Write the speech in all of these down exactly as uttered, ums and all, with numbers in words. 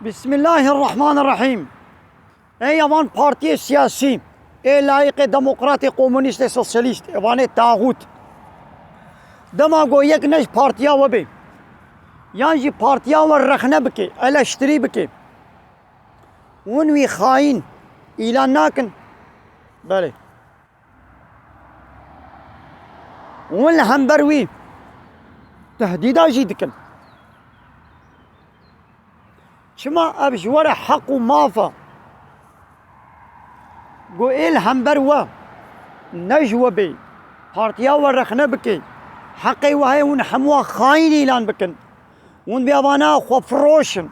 Bismillahirrahmanirrahîm. Ey evan partiyê siyasî, ê layîqê demokratê, komunîstê, sosyalîst, evanê taxût. Dema go yek ne ji partiya we bê, yan jî partiya we rexne bike, eleştirî bike, hûn wî xayîn îlan nakin? Belê. Hûn li hember wî tehdîda jî dikin. Çima ev ji we re heq û maf e? Go ê li hember we ne ji we bê, partiya we rexne bike, heqê we heye hûn hemû xayîn îlan bikin. Hûn bê avana xwefiroş in,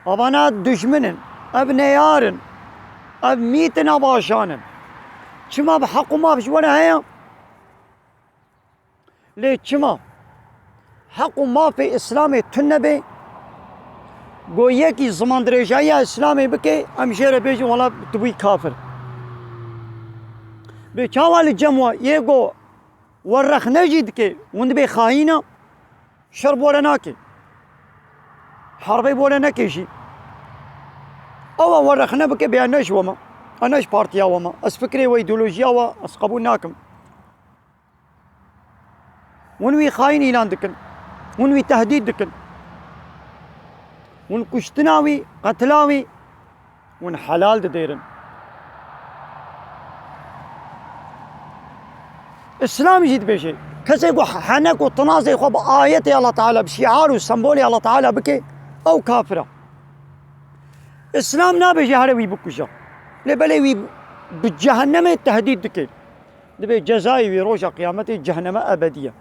avana dijmin in, ev neyar in, ev mîtina bajan in. Çima bi heq û maf ji we re heye? Lê çima heq û mafê Îslamê tune be, go yekî zimandirêjayiya Îslamê bike, em jê re bêjin, wela tu bûyî kafir. Bê çawa li cem we yê go we rexne jî dike, hûn dibê xayîna, şer bore nake. Herbê bore neke jî. Ew e we rexne bike, bê ne ji we me. E ne ji partiya we me. Ez fikrê we, îdeolojiya we ez qebûl nakim. Hûn wî xayîn îlan dikin. Hûn wî tehdît dikin. Hûn kuştina wî, qetila wî, hûn helal didêrin. Îslam jî dibêje, kesê ku henek û tinazê xwe bi ayetê Allah Teala, bi şiar û sembolê Allah Teala bike, ew kafir e. Îslam nabêje here wî bikuje. Lê belê wî bi cehennemê tehdît dike. Dibê cezayê wî roja qiyametê cehenneme ebedî ye.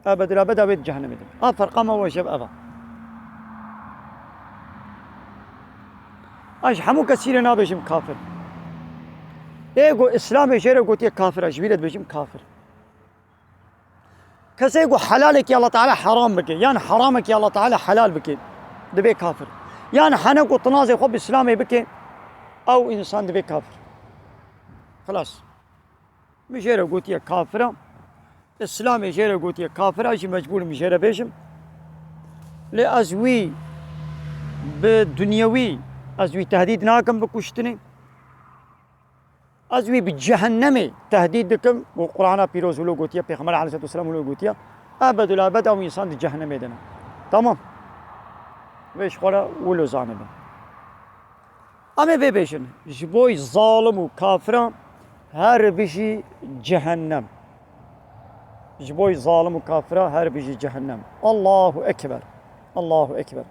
Ebedilabeda wê di cehennemê de. A ferqa me we ji ev eva. Ez ji hemû kesî re nabêjim kafir. Ê ku Îslamê jê re gotiye kafir, ez ji wî re dibêjim kafir. Kesê ku helalekî Allah Teala heram bike, yan heramekî Allah Teala helal bike, dibê kafir. Yan henek û tinazê xwe bi Îslamê bike, ew însan dibê kafir. Xilas. Min jê re gotiye kafira. Îslamê jê re gotiye kafira, jî mecbûr im jê re bêjim. Lê ez wî bi dunyewî, ez wî tehdîd nakim bi kuştinê. Ez wî bi cehennemê tehdîd dikim. Û Qur'ana pîroz wilo gotiye, Pêxember aleyhisselatu vesselam wilo gotiye, ebedul ebed ew însan di cehennemê de ne. Tamam. Vê ji xwe re wilo zanibin. Em ê vê bêjin, ji bo zalim û kafiran her bijî cehennem. Ji bo zalim û kafira her bijî cehennem. Allahu Ekber. Allahu Ekber.